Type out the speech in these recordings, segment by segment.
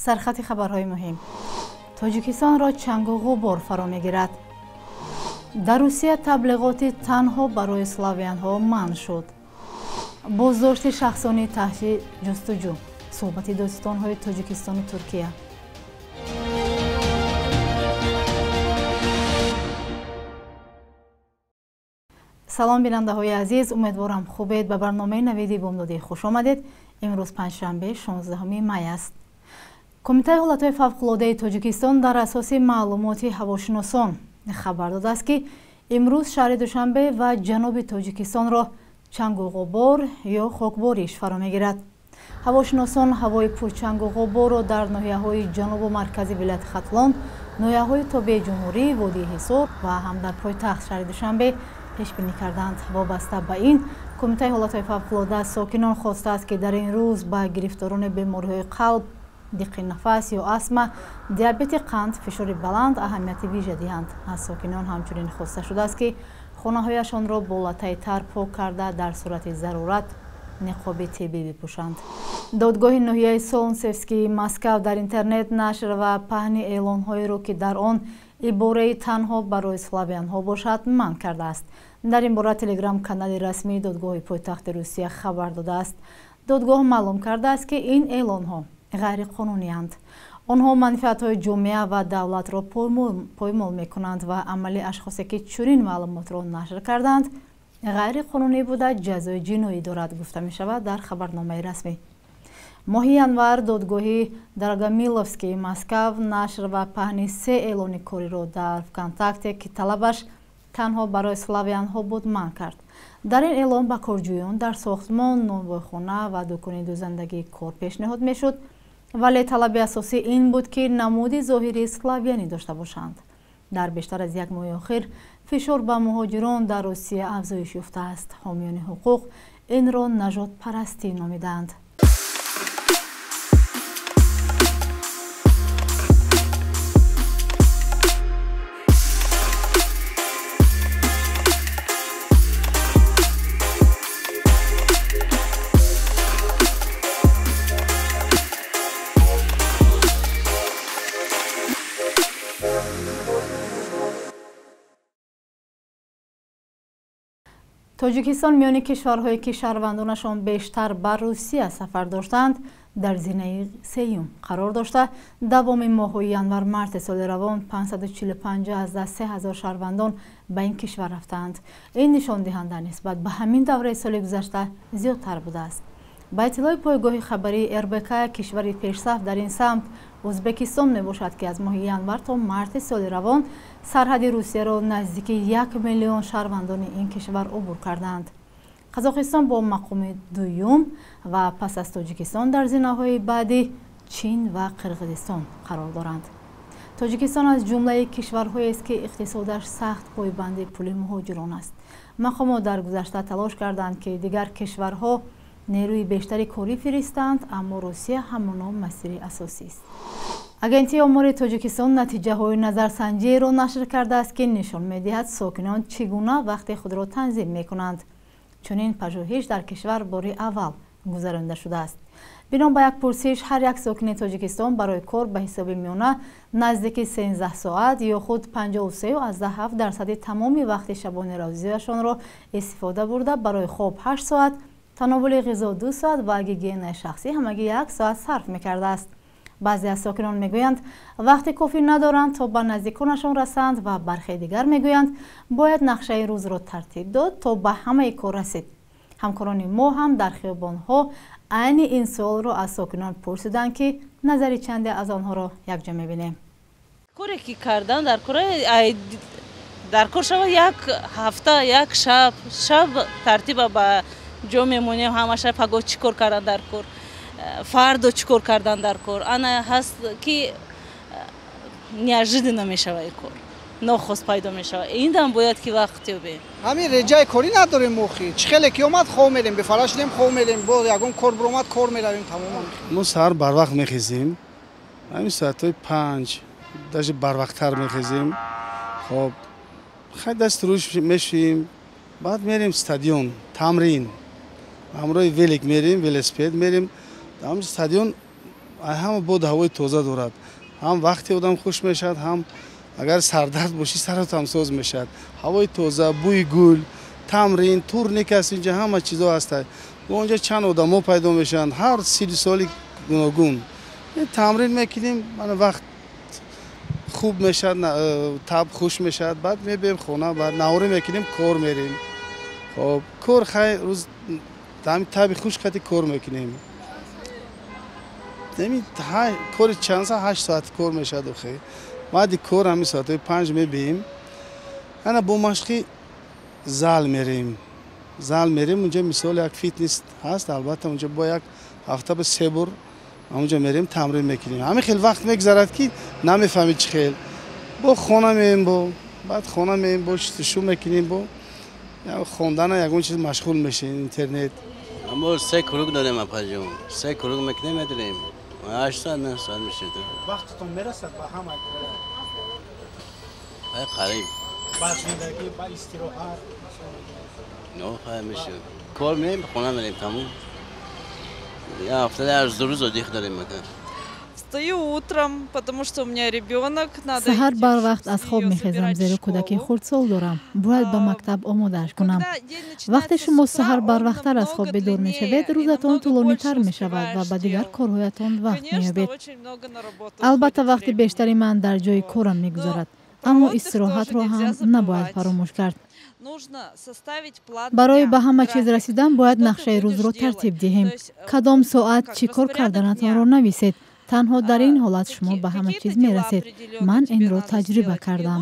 Сархати хабарҳои муҳим. Тоҷикистонро чангу ғубор фаро мегирад. Дар Русия таблиғоти танҳо барои славянҳо манъ шуд. Боздошти шахсони таҳти ҷустуҷӯ. Суҳбати дӯстонҳои Тоҷикистону Туркия. Салом бинандаҳои азиз, умедворам хубед. Ба барномаи навиди бомдодӣ хуш омадед. Имрӯз панҷшанбе 16 май аст. Кумитаи ҳолатҳои фавқулодаи Тоҷикистон дар асоси маълумоти ҳавошиносон хабар додааст, ки имрӯз шаҳри Душанбе ва ҷануби Тоҷикистонро чангу ғубор ё хокбориш фаро мегирад. Ҳавошиносон ҳавои пурчангу ғуборро дар ноҳияҳои ҷанубу маркази вилояти Хатлон, ноҳияҳои тобеи ҷумҳурӣ, водии Ҳисор ва ҳам дар пойтахт шаҳри Душанбе пешбинӣ карданд. Вобаста ба ин, Кумитаи ҳолатҳои фавқулода аз сокинон хостааст, ки дар ин рӯз ба гирифторони бемориҳои қалб, диққи нафас ё астма, диабети қанд, фишори баланд аҳамияти вижа диҳанд. Аз сокинон ҳамчунин хоста шудааст, ки хонаҳояшонро бо латтаи тар пок карда, дар сурати зарурат ниқоби тиббӣ бипӯшанд. Додгоҳи ноҳияи Солнцевскии Москав дар интернет нашр ва паҳни эълонҳоеро, ки дар он ибораи танҳо барои славянҳо бошад, манъ кардааст. Дар ин бора телеграм-канали расмии додгоҳи пойтахти Русия хабар додааст. Додгоҳ маълум кардааст, ки ин эълонҳо ғайриқонуниянд. Онҳо манфиатҳои ҷомеа ва давлатро поймол мекунанд ва амали ашхосе, ки чунин маълумотро нашр карданд, ғайриқонунӣ буда ҷазои ҷиноӣ дорад, гуфта мешавад дар хабарномаи расмӣ. Моҳи январ додгоҳи Дорогомиловскии Москав нашр ва паҳни се эълони кориро дар ВКонтакте, ки талабаш танҳо барои славянҳо буд, манъ кард. Дар ин эълон ба корҷӯён дар сохтмон, нонвойхона ва дукони дӯзандагии кор пешниҳод мешуд, вале талаби асосӣ ин буд, ки намуди зоҳирии славянӣ дошта бошанд. Дар бештар аз як моҳи охир фишор ба муҳоҷирон дар Русия афзоиш ёфтааст. Ҳомиёни ҳуқуқ инро нажодпарастӣ номидаанд. Тоҷикистон миёни кишварҳое, ки шаҳрвандонашон бештар ба Русия сафар доштанд, дар зинаи сеюм қарор дошта, давоми моҳҳои январ-марти соли равон 545,3 ҳазор шаҳрвандон ба ин кишвар рафтаанд. Ин нишондиҳанда нисбат ба ҳамин давраи соли гузашта зиёдтар будааст. Ба иттилои пойгоҳи хабарии РБК, кишвари пешсаф дар ин самт Ӯзбекистон мебошад, ки аз моҳи январ то марти соли равон сарҳади Русияро наздики 1 миллион шаҳрвандони ин кишвар убур карданд. Қазоқистон бо мақоми дуюм ва пас аз Тоҷикистон дар зинаҳои баъдӣ Чин ва Қирғизистон қарор доранд. Тоҷикистон аз ҷумлаи кишварҳоест, ки иқтисодаш сахт пойбанди пули муҳоҷирон аст. Мақомот дар гузашта талош карданд, ки дигар кишварҳо нерӯи бештари корӣ фиристанд, аммо Русия ҳамоно масири асосист. Агентии омори Тоҷикистон натиҷаҳои назарсанҷиеро нашр кардааст, ки нишон медиҳад сокинон чӣ гуна вақти худро танзим мекунанд. Чунин пажӯҳиш дар кишвар бори аввал гузаронида шудааст. Бино ба як пурсиш, ҳар як сокини Тоҷикистон барои кор ба ҳисоби миёна наздики 13 соат ё худ 53,7% тамоми вақти шабонарӯзиашонро истифода бурда, барои хоб 8 соат, тановули ғизо 2 соат ва гигиенаи шахсӣ ҳамагӣ 1 соат сарф мекардааст. Баъзе аз сокинон мегӯянд, вақти кофӣ надоранд то ба наздиконашон расанд ва бархе дигар мегӯянд, бояд нақшаи рӯзро тартиб дод то ба ҳамаи кор расид. Ҳамкорони мо ҳам дар хиёбонҳо айни ин суолро аз сокинон пурсиданд, ки назари чанде аз онҳоро якҷо мебинем. Коре ки кардан дар кор шава як ҳафта, як шаб, шаб тартиба ба ҷо мемонем, ҳамаша паго чӣ кор кардан дар кор, фардо чӣ кор кардан дар кор. Ана ҳаст, ки неожиданно мешава ин кор, нохост пайдо мешава. Индам бояд ки вақт ёбем. Ҳамин реҷаи корӣ надорем мо, хи. Чӣ хеле ки омад, хоб мерем, бефара шудем, хоб мерем, боз ягон кор биромад, кор меравем, тамоман. Мо саҳар барвақт мехезем, ҳамин соатҳои 5 даже барвақттар мехезем. Хоб, хай даст рӯш мешӯем, баъд мерем стадион, тамрин. Ҳамроҳи велик мерем, велосипед мерем. Дар стадион Ҳама бод ҳавои тоза дорад. Ҳам вақти одам хуш мешавад, ҳам агар сардард бошӣ сарат ҳам соз мешавад. Ҳавои тоза, бӯи гул, тамрин, турник аст, инҷа ҳама чизо ҳастад. Онҷа чанд одамо пайдо мешаванд, ҳар сину соли гуногун. Тамрин мекунем, мана вақт хуб мешавад, таб хуш мешавад, баъд мебием хона, баъд наҳорӣ мекунем, кор мерем. Хоб, кор хай рӯз таби хуш қати кор мекунем. Кори чанд саат, 8 соат кор мешавад охи. Баъди кор ҳамин соатҳои 5 мебием. Ана бо машқи зал мерем. Зал мерем, унҷа мисол як фитнес ҳаст, албатта унҷа бо як ҳафта ба 3 бор ҳамунҷа мерем, тамрин мекунем. Ҳамин хел вақт мегузарад ки намефаҳмӣ чӣ хел. Бо хона меем, бо баъд хона меем, бо шустушу мекунем, бо хондана ягон чиз машғул мешем, интернет. Мо 3 круг дорем апаҷон. 3 круг мекунем, медорем. 8 соат, 9 соат мешавад. Вақтатон мерасад ба ҳама? Ай қариб. Ба зиндагӣ, ба истироҳат? Не, хай мешавад. Кор мерем, хона мерем, тамом. Я ҳафта дар 2 рӯз одих дорем макар. Встаю утром, потому что у меня ребенок, надо. Саҳар барвақт аз хоб мехезам, зеро кӯдаки хурдсол дорам. Бояд ба мактаб омодааш кунам. Вақте шумо саҳар барвақттар аз хоб бедор мешавед, рӯзатон тӯлонитар мешавад ва ба дигар корҳоятон вақт меёбед. Албатта, вақти бештари ман дар ҷои корам мегузарад, аммо истироҳатро ҳам набояд фаромӯш кард. Барои ба ҳама чиз расидан бояд нақшаи рӯзро тартиб диҳем. Кадом соат чӣ кор карданатонро нависед. Танҳо дар ин ҳолат шумо ба ҳама чиз мерасед. Ман инро таҷриба кардам.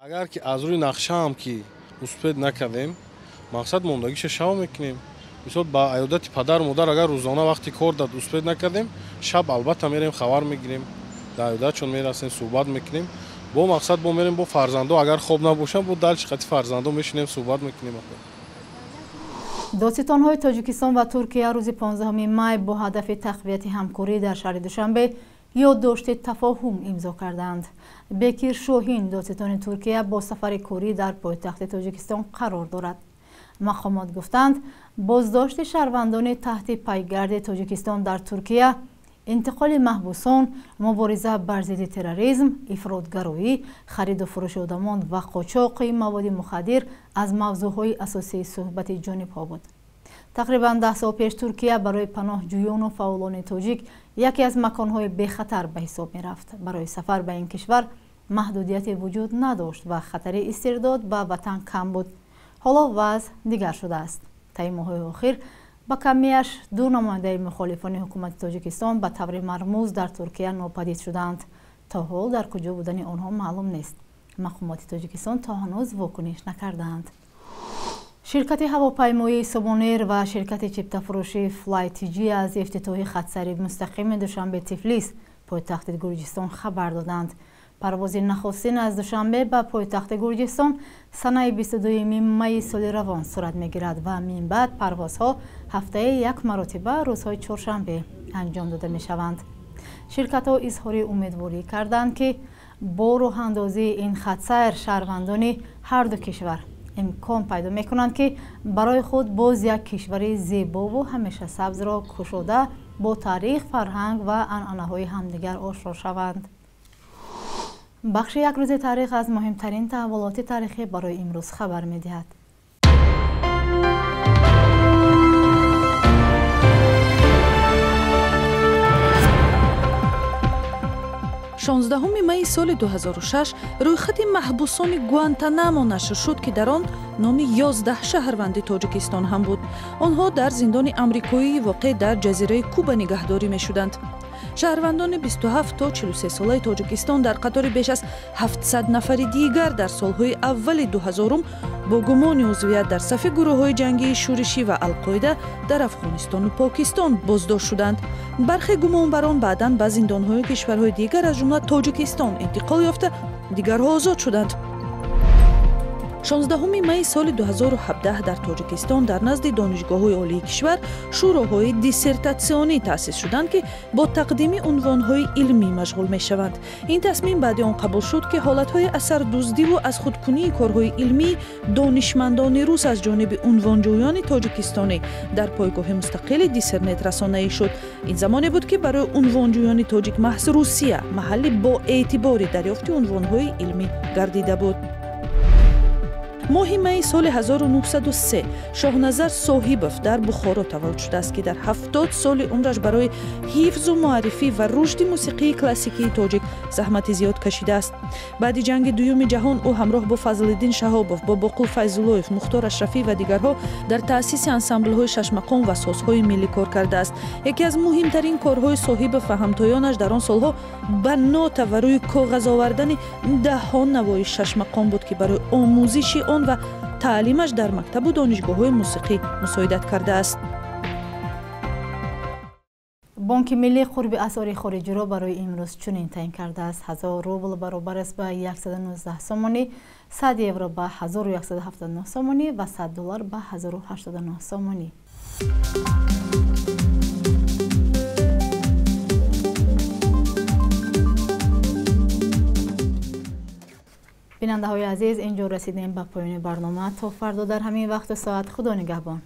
Агар ки аз рӯи нақшаам ки успед накардем, мақсад мондагиша шав мекунем. Мисол ба аёдати падару модар агар рӯзона вақти кор дад успед накардем, шаб албатта мерем, хабар мегирем, дар аёдатшон мерасем, суҳбат мекунем. Бо мақсад бо мерем бо фарзандо, агар хоб набошам, бо далчи қати фарзандо мешинем, суҳбат мекунем. Додситонҳои Тоҷикистон ва Туркия рӯзи 15 май бо ҳадафи тақвияти ҳамкорӣ дар шаҳри Душанбе ёддошти тафоҳум имзо карданд. Бекир Шоҳин, додситони Туркия, бо сафари корӣ дар пойтахти Тоҷикистон қарор дорад. Мақомот гуфтанд, боздошти шаҳрвандони таҳти пайгарди Тоҷикистон дар Туркия, интиқоли маҳбусон, мубориза бар зидди терроризм, ифротгароӣ, хариду фурӯши одамон ва қочоқи маводи мухаддир аз мавзӯъҳои асосии суҳбати ҷонибҳо буд. Тақрибан 10 сол пеш Туркия барои паноҳҷӯёну фаъолони тоҷик яке аз маконҳои бехатар ба ҳисоб мерафт. Барои сафар ба ин кишвар маҳдудияте вуҷуд надошт ва хатари истирдод ба ватан кам буд. Ҳоло вазъ дигар шудааст. Таи моҳҳои охир ба камияш 2 намояндаи мухолифони ҳукумати Тоҷикистон ба таври мармуз дар Туркия нопадид шуданд. То ҳол дар куҷо будани онҳо маълум нест. Мақомоти Тоҷикистон то ҳанӯз вокуниш накардаанд. Ширкати ҳавопаймоии Сомонэйр ва ширкати чиптафурӯшии FlyTG аз ифтитоҳи хатсайри мустақими Душанбе-Тифлис, пойтахти Гурҷистон, хабар доданд. Парвози нахустин аз Душанбе ба пойтахти Гурҷистон санаи 22 майи соли равон сурат мегирад ва минбаъд парвозҳо ҳафтаи як маротиба рӯзҳои чоршанбе анҷом дода мешаванд. Ширкатҳо изҳори умедворӣ карданд, ки бо роҳандозии ин хатсайр шаҳрвандони ҳар ду кишвар имкон пайдо мекунанд, ки барои худ боз як кишвари зебову ҳамешасабзро кушода бо таърих, фарҳанг ва анъанаҳои ҳамдигар ошно шаванд. Бахши як рӯзи таърих аз муҳимтарин таҳаввулоти таърихӣ барои имрӯз хабар медиҳад. 16 майи соли 2006 рӯйхати маҳбусони Гуантанамо нашр шуд, ки дар он номи 11 шаҳрванди Тоҷикистон ҳам буд. Онҳо дар зиндони амрикоии воқеъ дар ҷазираи Куба нигаҳдорӣ мешуданд. Шаҳрвандони 27 то 43 солаи Тоҷикистон дар қатори беш аз 700 нафари дигар дар солҳои аввали 2000 бо гумони узвият дар сафи гурӯҳҳои ҷангии шӯришӣ ва Алқоида дар Афғонистону Покистон боздошт шуданд. Бархе гумонбарон баъдан ба зиндонҳои кишварҳои дигар, аз ҷумла Тоҷикистон, интиқол ёфта, дигарҳо озод шуданд. 16 майи соли 2017 дар Тоҷикистон дар назди донишгоҳҳои олии кишвар шӯроҳои диссертатсионӣ таъсис шуданд, ки бо тақдими унвонҳои илмӣ машғул мешаванд. Ин тасмим баъди он қабул шуд, ки ҳолатҳои асардуздиву аз худкунии корҳои илмии донишмандони рус аз ҷониби унвонҷӯёни тоҷикистонӣ дар пойгоҳи мустақили Диссернет расонаӣ шуд. Ин замоне буд, ки барои унвонҷӯёни тоҷик маҳз Русия маҳалли боэътибори дарёфти унвонҳои илмӣ гардида буд. Моҳи майи соли 1903 Шоҳназар Соҳибов дар Бухоро таваллуд шудааст, ки дар 70 соли умраш барои ҳифзу муаррифӣ ва рушди мусиқии классикии тоҷик заҳмати зиёд кашидааст. Баъди ҷанги дуюми ҷаҳон ӯ ҳамроҳ бо Фазлиддин Шаҳобов, Бобоқул Файзуллоев, Мухтор Ашрафӣ ва дигарҳо дар таъсиси ансамблҳои шашмақом ва созҳои миллӣ кор кардааст. Яке аз муҳимтарин корҳои Соҳибов ва ҳамтоёнаш дар он солҳо ба нота ва рӯи коғаз овардани даҳҳо навои шашмақом буд, ки барои омӯзиши он ва таълимаш дар мактабу донишгоҳҳои мусиқӣ мусоидат кардааст. Бонки миллӣ қурби асъори хориҷиро барои имрӯз чунин таъин кардааст. 1000 рубл баробар аст ба 119 сомонӣ, 100 евро ба 1179 сомонӣ ва 100 доллар ба 1089 сомонӣ. Бинандаҳои азиз, инҷо расидем ба поёни барнома. То фардо дар ҳамин вақту соат, Худо нигаҳбон.